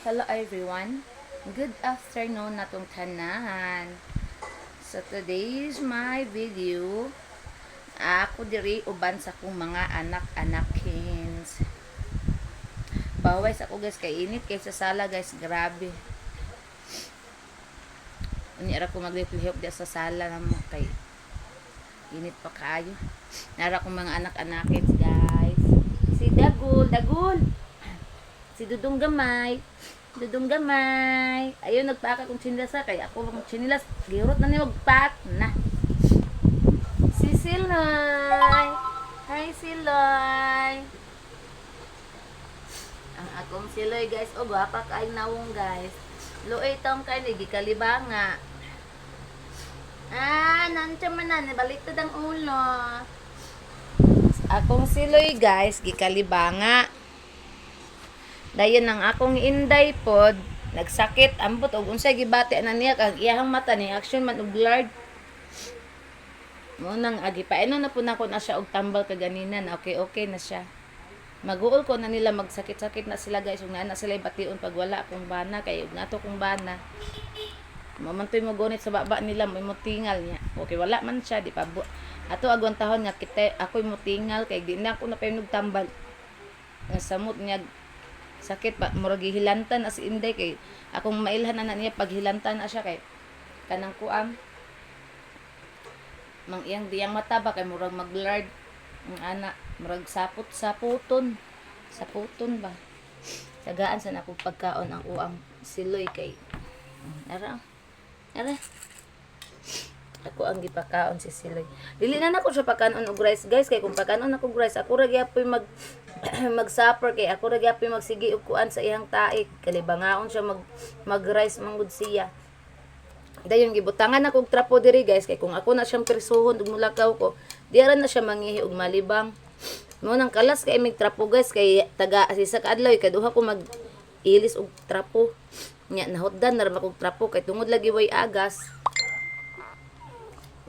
Hello everyone. Good afternoon natong tanan. So today's my video. Ako diri uban sa akong mga anak-anakins. Baway sa ako, guys, kay init kay sa sala, guys, grabe. Unya ra ko maglihok di sa sala namo kay init pa kaayo. Nara kong mga anak-anakins, guys. Si Dagul, Dagul. Si Dudong Gamay. Dudong Gamay. Ayun, nagpaak akong chinilas ha. Kaya ako akong chinilas. Gihurot na ni magpaak na. Si Siloy. Hi, Siloy. Ang akong Siloy, guys. O, gwapa kaayong nawong, guys. Luoy taong kayo, gikalibanga. Ah, nandiyan man na. Baliktad ang ulo. Akong Siloy, guys, gikalibanga. Dayon ang akong inday pod nagsakit ambot og unsay gibati na niya kag iyahang mata ni action man og blurred. Mo nang agi paino na po nako na siya og tambal kaganina na okay okay na siya. Maguol ko na nila, magsakit-sakit na sila, guys, ug naa na sila bation pag wala akong bana, kay ug nato kong bana. Mamantoy mo gunit sa baba nila, may mutingal niya. Okay, wala man siya, di pa ato agwantahon nga kita ako'y mutingal kay di na ako napaynog tambal. Nga samot niya sakit pa, murag gihilantan as inday kay akong mailhan na niya pag hilantan na siya kay kanang kuam mang iyang diyang mata ba kay murag mag-blurred ang ana, murag sapot saputon saputon ba. Tagaan sa nako pagkaon ang uang siloy kay ara ara ako ang gipakaon si Siloy. Dili na nako siya pakanon og rice, guys, kay kung pakanon ako og rice, ako ra gyapon mag supper kay ako ra gyapon magsige og kuan sa iyang taik. Kalibangaon siya mag rice manggod siya. Dayon gibutangan ako og trapo diri, guys, kay kung ako na siyang persuhon ug mulakaw ko, di ra na siya mangihi og malibang. Mo nang kalas kay mig trapo, guys, kay taga sa kaadlaw ikaduha ko mag ilis og trapo. Nya nahutdan na ra og trapo kay tungod lagi way agas.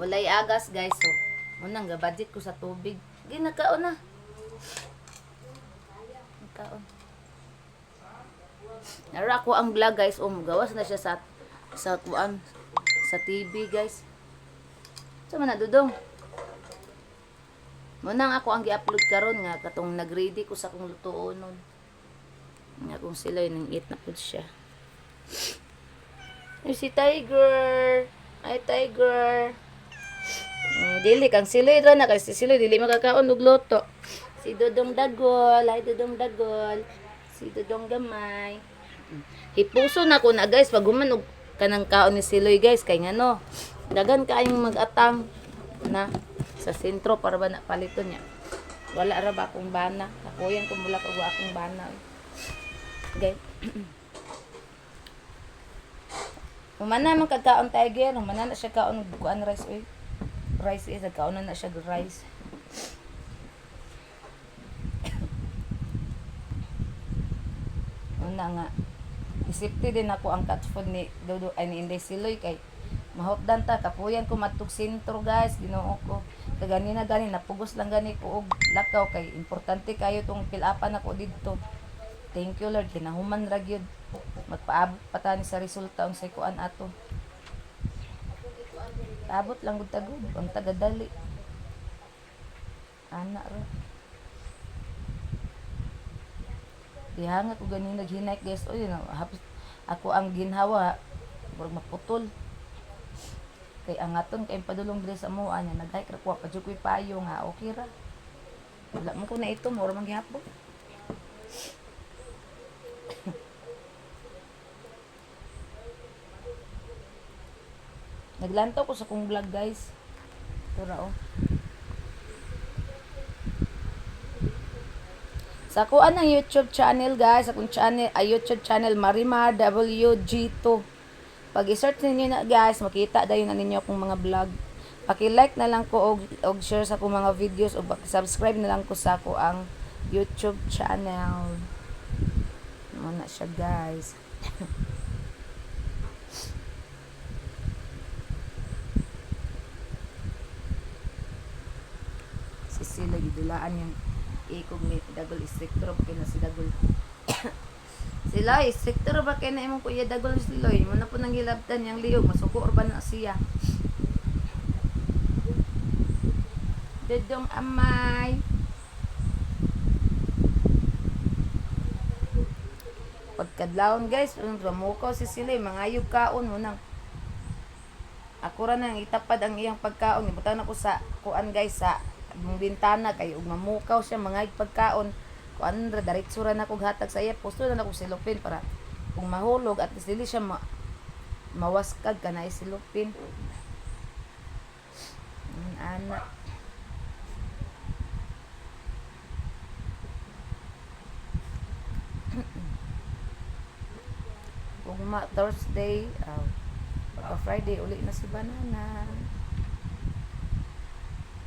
Walay agas, guys, so mo nang gabudget ko sa tubig. Ginakaon na. Nakaon. Nara ako ang vlog, guys, oh, gawas na siya sa kuan sa TV, guys. Sa man na, Dudong. Mo nang ako ang gi-upload karon nga katong nag-ready ko sa akong lutuon nun. Nga kung sila yun, eat na pud siya. Ay, si Tiger. Ay, Tiger. Dili kang siloy ra na kasi si Siloy dili makakaon og luto. Si Dudong Dagol, ay Dudong Dagol. Si Dudong Gamay. Hipuso na ko na, guys, pag human og kanang kaon ni Siloy, guys, kay ngano. Dagan kaayong mag-atang na sa sentro para ba na paliton niya. Wala ra ba akong bana. Kakuyan ko mula pag akong bana. Okay. Humana man kagkaon, Tiger, humana na siya kaon og kuan rice oy. Rice is nagkaon na siya og rice. Una nga isipti din ako ang cat food ni Dodo ay ni Inday Siloy kay mahotdan ta, kapuyan ko matug sentro, guys, Ginoo ko. Kaganina gani napugos lang gani ko og lakaw kay importante kayo tong pilapan ako didto. Thank you Lord, kinahuman ra gyud. Magpaabot pa ta ni sa resulta unsay kuan ato. Paabot lang gud tagud ang tagadali. Ana ra. Gihanga ko gani naghinay, guys. Oy, na, hapos ako ang ginhawa murag maputol. Kay angaton kay padulong diri sa amoa niya nag-hike ra ko pa jud ko'y payo nga okay ra. Wala man ko na ito, mura man gihapon. Naglantaw ko sa kong vlog, guys. Ito ra oh. Sa kuan ng YouTube channel, guys, akong channel ay YouTube channel Marimar WG2. Pag i-search ninyo na, guys, makita dayon na ninyo akong mga vlog. Paki-like na lang ko og share sa akong mga videos o paki-subscribe na lang ko sa ako ang YouTube channel. Muna siya, guys. Si sila gidulaan yung ikog ni Dagol, istrictor kay na si Dagol. Si Siloy, stricto ra ba kay na imong kuya Dagol, Siloy? Mo na po nang gilabtan yang liog, masuko or ba na siya? Dodong amay. Pagkadlawon, guys, mamukaw si Siloy, mangayog kaon mo nang. Ako ra nang itapad ang iyang pagkaon. Ibutang nako sa kuan, guys, sa among bintana kay ug mamukaw siya mangayog pagkaon. Kuan ra, diretso ra nako hatag sa iya. Pusto na nako silupin para kung mahulog at least dili siya mawaskag kanay silupin. Ana. Ugma Thursday, pagka Friday uli na si Banana.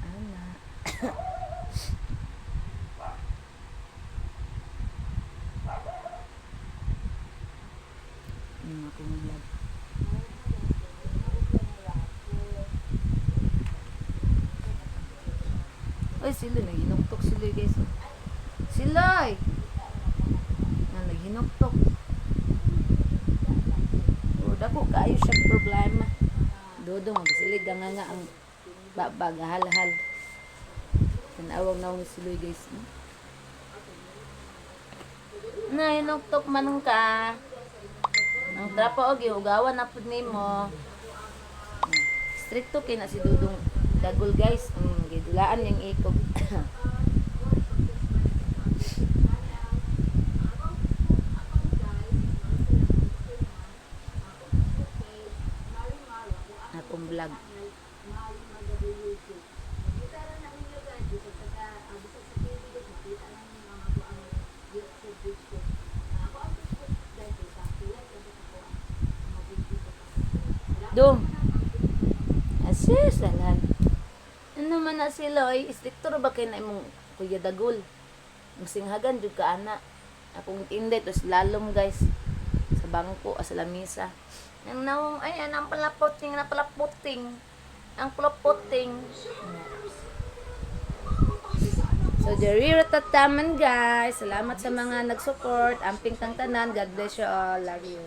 Ana. Ano akong vlog. Ay, sila, naghinuktok sila, guys. Sila! Na, naghinuktok. O, dako kaayo siya problema. Dodong, magsilig nga nga ang babag, halhal. Tanawag na akong siloy, guys. Nahinuktok man ka. Ang trapo og gihugawan na pud nimo. Stricto kay na si Dudong Dagol, guys. Gidulaan yung ikog. Akong vlog. Dong. Asis, alan. Ano man na sila, oy, stricto ra ba kay na imong Kuya Dagol? Masinghagan jud ka ana. Akong intindi tos lalom, guys, sa bangko sa lamisa. Ang naong ay ang palaputing na palaputing. Ang palaputing. So, diri ra tataman, guys. Salamat sa mga nag-support. Amping tang tanan. God bless you all. Love you.